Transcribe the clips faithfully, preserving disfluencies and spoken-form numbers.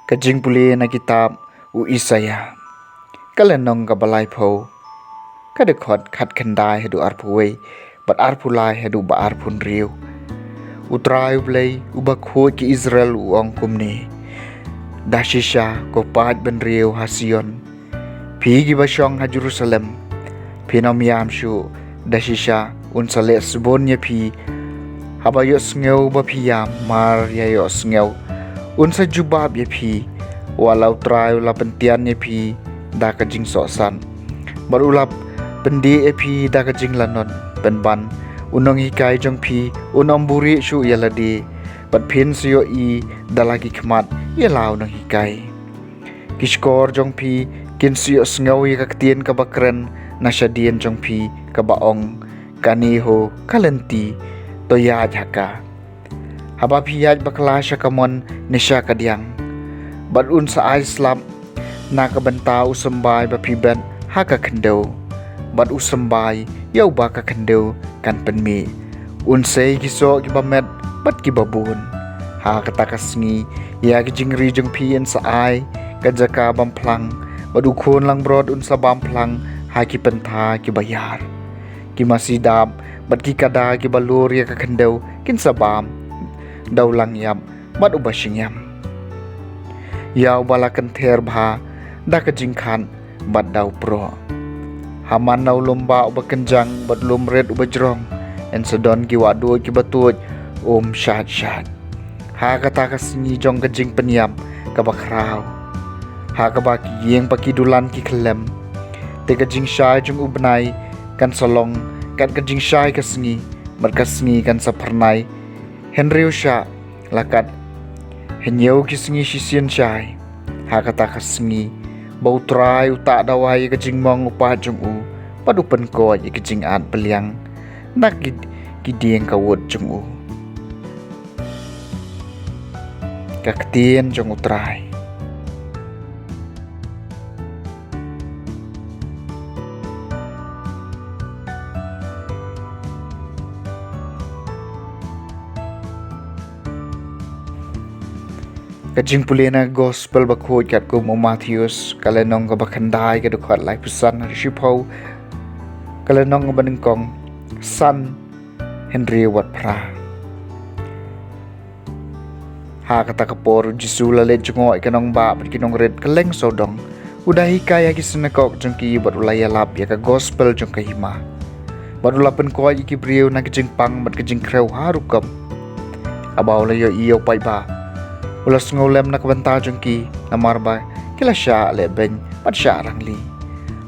Ka jingpule na kitab u Isaïah, ka lynnong kaba laiphew, ka dkhot khatkhyndai haduh arphew wei, bad arphew lai haduh ba arphew hynriew. U Trai U Blei uba khuid ki Israel u ong kumne: Da shisha ko paid bynriew ha Sion, phi kiba shong ha Jerusalem, phin ym ïam shuh. Da shisha un sa leh sbun ïa phi haba ïohsngew ba phi ïam, mar ïa ïohsngew un sa jubab ïa phi. Wat la U Trai u la pyntian ïa phi da ka jingsohsan, bad u la pyndih ïa phi da ka jinglanot. Pynban u nonghikai jong phi un ym buhrieh shuh ïa lade, bad phin sa ïohi da la ki khmat ïa la u nonghikai. Ki shkor jong phi kin sa ïohsngew ïa ka ktien kaba kren na shadien jong phi, kaba ong: Kane ho ka lynti, to ïaid ha ka. Haba phi ïaid bakla sha kamon ne sha kadiang, bad un sa ai slap na ka bynta u symbai ba phi bet ha ka khyndew, bad u symbai ïa uba ka khyndew kan pynmih. Un sei ki soh kiba met bad kiba bun. Ha kata ka sngi, ïa ki jingri jong phi yn sa ai ka jaka bam phlang, bad u khun langbrot un sa bam phlang ha ki pyntha kiba ïar. Ki masi dap bad ki kada kiba lur ïa ka khyndew kin sa bam da u langïap bad uba shyngiam. Ïa uba la kynther bha da ka jingkhat bad da u proh. Ha man na u lum bah uba kynjang bad lum rit uba jrong, yn sa don ki wahduid kiba tuid um shait shait. Ha kata ka sngi jong ka jingpynïap kaba khraw, ha kaba ki ïing bad ki dulan ki khyllem, te ka jingshai jong u bnai kan sa long kat ka jingshai ka sngi, bad ka sngi kan sa phyrnai hynriew shah la kat hynñiew ki sngi shisien shai. Ha kata ka sngi ba U Trai u tah dawai ïa ka jingmong u paid jong u, bad u pynkoit ïa ka jingat baliang na ki, ki dieng ka wut jong u. Ka ktien jong U Trai. Ka jingpule na Gospel bakhuid katkum u Mathaios, ka lynnong kaba khyndai, ka dkhot laiphew san haduh shiphew, ka lynnong kaba nyngkong san hynriew wat phra. Ha kata ka por u Jisu u la leit jngoh ïa ka nongbah bad ki nongrit kylleng sawdong. U da hikai ha ki synagog jong ki bad u la ïalap ïa ka Gospel jong ka hima, bad u la pynkoit ïa ki briew na ka jingpang bad ka jingkhrew ha rukom. Haba u la ïohi ïa u paidbah, u la sngewlem na ka bynta jong ki, namar ba ki la shah lehbeiñ bad shah rangli,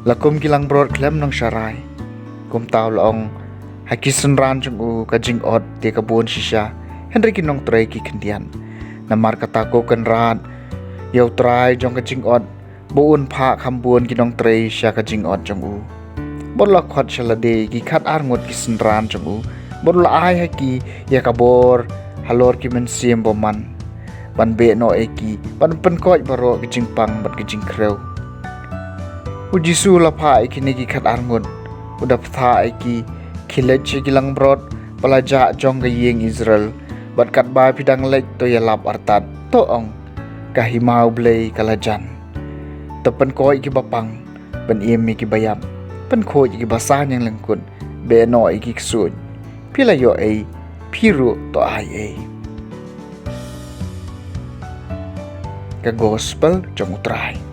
la kum ki langbrot khlem nongsharai. Kumta u la ong ha ki synran jong u: Ka jingot te ka bun shisha, hynrei ki nongtrei ki khyndiat. Namar kata, ko Kynrad, ïa u trai jong ka jingot, ba un phah kham bun ki nongtrei sha ka jingot jong u. Bad u la khot sha lade ki khat ar ngut ki synran jong u, bad u la ai ha ki ïa ka bor halor ki mynsiem bymman, ban beh noh ïa ki, ban pynkoit baroh ki jingpang bad ki jingkhrew. U Jisu u la phah ïa kine ki khat ar ngut, u da bthah ïa ki: Khie leit sha ki langbrot ba la jah jong ka ïing Israel, bad katba phi dang leit, to ïalap artat, to ong: Ka hima U Blei ka la jan. To pynkoit ïa kiba pang, pynim ïa kiba ïap, pynkhuid ïa kiba sah ñianglyngkut, beh noh ïa ki ksuid. Phi la ïoh ei, phi ruh to ai ei. Ka Gospel jong U Trai.